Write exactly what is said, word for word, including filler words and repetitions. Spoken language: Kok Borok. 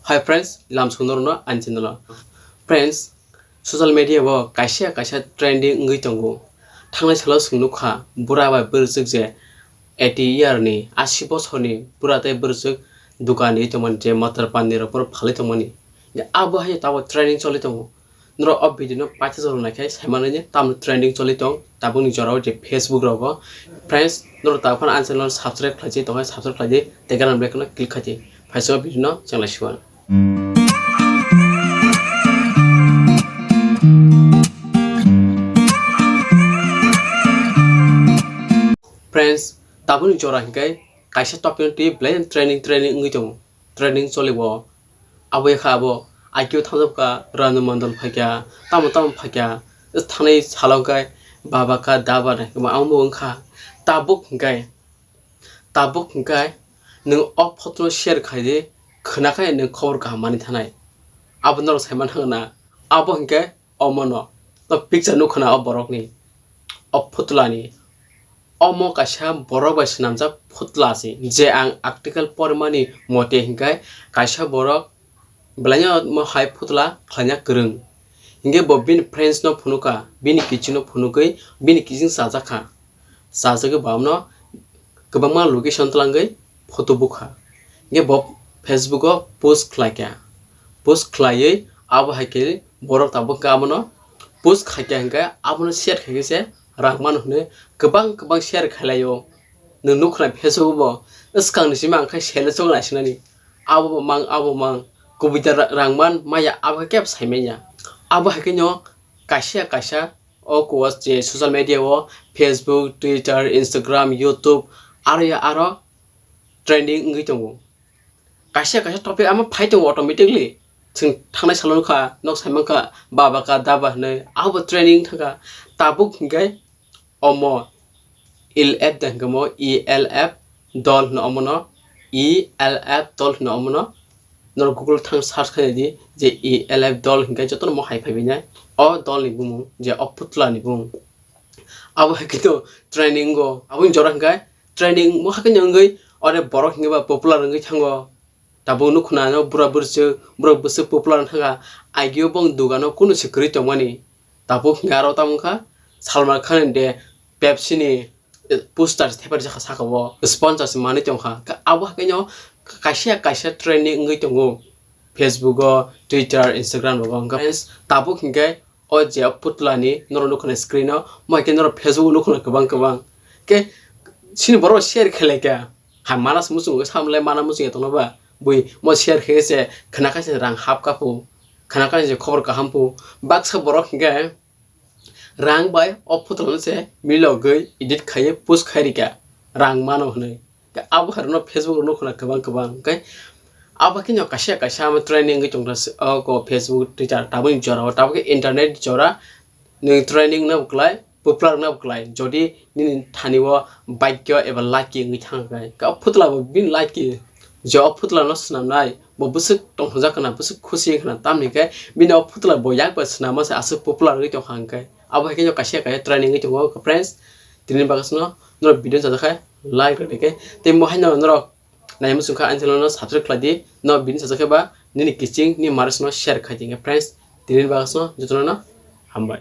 Hi friends, lamsong norokno ani channel o. Friends, social media o kaisa kaisa trending wngwi tongo. Thangnai salo chwng nukha bura bai bwrwswk je eighty year ni, asi bosorni bura tei bwrwswk dukan ri tongmani, je motor pan ni rok phano phalwi tongmani. Abo hai tabuk trending choli tongo. Norok o video no paithago rok naikhe saimanwi tamo trending choli tong tabukni jorao je Facebook rogo. Friends, norok tabuk phano ani channel no subscribe khlai di, tongkhe subscribe khlai di, tei gana bell icon no click khlai di. Phaisa o video no chwng laisio. Friends, tabukni jora hinkhe kaisa topic no twi belai trending, trending wngwi tongo. Trending choli bo. Abo ya kha abo, I Q thamjak kha, Ranu Mandal phaikya, tamo tamo phaikya, thanai salo khe baba kha daba nai, amo wngkha. Tabuk hinkhe, tabuk hinkhe nwng o photo no share khai di, khwna khai nwng khobor kaham manwi thanai. Abo norok sai manthang na, abo hinkhe omono, no picture nukha na o borokni, o phutulani. Omo kaisa borok bai swnamjak phutla se, je ang article pormani mote hinkhe kaisa borok belaino omo hai phutla khlaina kwrwng. Hinkhe bo bini friends no phunukha, bini kiching no phunukgwi bini kiching chajakha. Chajagwi bo abono kwbangma location twlangwi photo bukha. Hinkhe bo Facebook o post khlaikha. Post khlaiwi abo hai khe borok tabuk khe abono post khaikha hinkhe abono share khaikhe se rang mano hwnwi kwbang kwbang share khlailaio. Nwng nukha na Facebook bo swkang ni simi ang khe sele chong naisinani. Abo bo mang, abo mang, kubui da ra-, rang man maya abo khe kebo sai manya. Abo hai khe no kaisa kaisa o kuwa je social media o Facebook, Twitter, Instagram, YouTube aro ya aro trending wngwi tongo. Kaisa kaisa topic ama phai tongo automatically. Chwng thangnai salo nukha, nok sai mankha, baba ka daba hinwi, abo trending thangkha. Tabuk hinkhe omo E L F da hinkhe mo, E L F dol hino omono, E L F dol hino omono. Norok Google thang search khaina di je E L F dol hinkhe jotono mo hai phai binai. O dolni bumung je o putla ni bumung. Abo hai khe to trending go. Aboni jora hinkhe trending mo hakhe wngwi ore borok hinkhe ba popular wngwi thango. Tabuk nukho na ano bura bwswk, bura bwswk popular wng thangkha. Agio bong dugano kunu se kwrwi tongmani. Tabuk hinkhe aro tamo wngkha Salman Khan de Pepsi ni, eh, poster se thepai rijak saka o, sponsor se manwi tongkha. Khe abo hakhe no kaisa kaisa trending wngwi tongo Facebook o, Twitter, Instagram rogo. Hwnkhe friends, tabuk hinkhe o je o putla ni norok nukho na screen o, mo hai khe norok Facebook o nukho na kwbang kwbang. Khe chini borok share khe lai kha. Ha, mana se muchungo, samle mana muchungo tongno ba? Bui mo share khe se khna kha se rang hap kha phu. Khna kha se khobor kaham phu. Baksa borok hinkhe rang bai o photo no se milogwi edit khaiwi post khai rikha. Rang mano hwnwi. Khe abo hai rokno Facebook rok nukho na kwbang kwbang. Khe abo khe no kaisa kaisa amo trending wngwi tongkha se, o ko Facebook, Twitter, tabukni jora o, tabuk khe internet jora, nwng trending wngna bo kwlai, popular wngna bo kwlai. Jodi nini thani o bhagyo eba lucky wngwi thang khe, khe o phutla bo bini lucky, je o phutla no swnamnai, bo bwswk tongthokjak khna, bwswk khusi wngkha na, tamni khe bini o phutla bo yak bai swnama se aswk popular wngwi tongkha hwnkhe. Abo hai khe no kaisa kaisa trending wngwi tongo, friends. Tini bagwi no norok video sajak khe like rwdi khe, tei mo haino norok nai muchung kha ani channel no subscribe khlai di, no video sajak khe ba nini kiching ni maris no share khai di khe, friends. Tini bagwi no jotono no hambai.